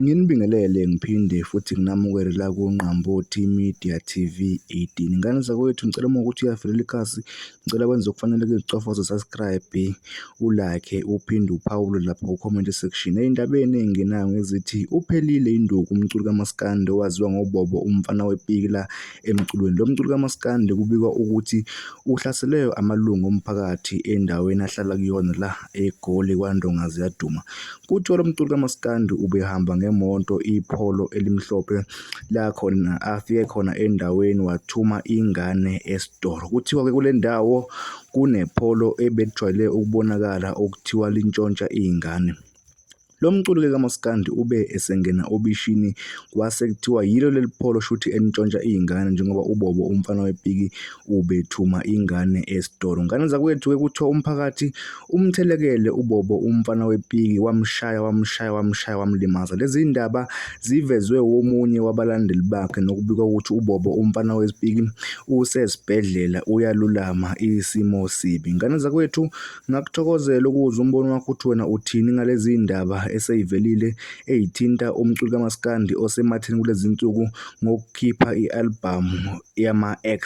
Nginibingelele ngiphinde futhi nginamukele la kuNqambothi Media TV 18. Ngane zakwethu, ngicela uma kuwukuthi uyavelela ikhasi, ngicela wenze okufanelekile, ucofoze u-subscribe, u-like, uphinde uphawule lapha ku-comment section. Ey'ndabeni ey'ngenayo ngezithi uphelile induku umculi kaMaskandi owaziwa ngoBobo umfana wepiki la emculweni. Lo mculi kaMaskandi kubikwa ukuthi uhlaselwe amalungu omphakathi endaweni ahlala kuyona la eGoli kwaNdonga ziyaduma. Kuthiwa lo mculi kaMaskandi ubehamba ngemoto iPolo elimhlophe la khona afike khona endaweni wathuma ingane esitolo. Kuthiwa-ke kule ndawo kunePolo ebelijwayele ukubonakala okuthiwa lintshontsha iy'ngane. Lo mculi-ke kaMaskandi ube esengena obishini kwase kuthiwa yilo leli pholo shuthi elintshontsha iy'ngane njengoba uBobo umfana wepiki ubethuma ingane esitolo. Ngane zakwethu-ke kuthiwa umphakathi umthelekele uBobo umfana wepiki wamshaya wamshaya wamshaya wamlimaza. Lezi ndaba zivezwe womunye wabalandeli bakhe nokubikwa ukuthi uBobo umfana wepiki usesibhedlela uyalulama isimo sibi. Ngane zakwethu Ngingakuthokozela ukuzwa umbono wakho ukuthi wena uthini ngalezi ndaba eseyivelile ey'thinta umculi kamaskandi osematheni kulezi nsuku ngokukhipha i-albhamu yama-X.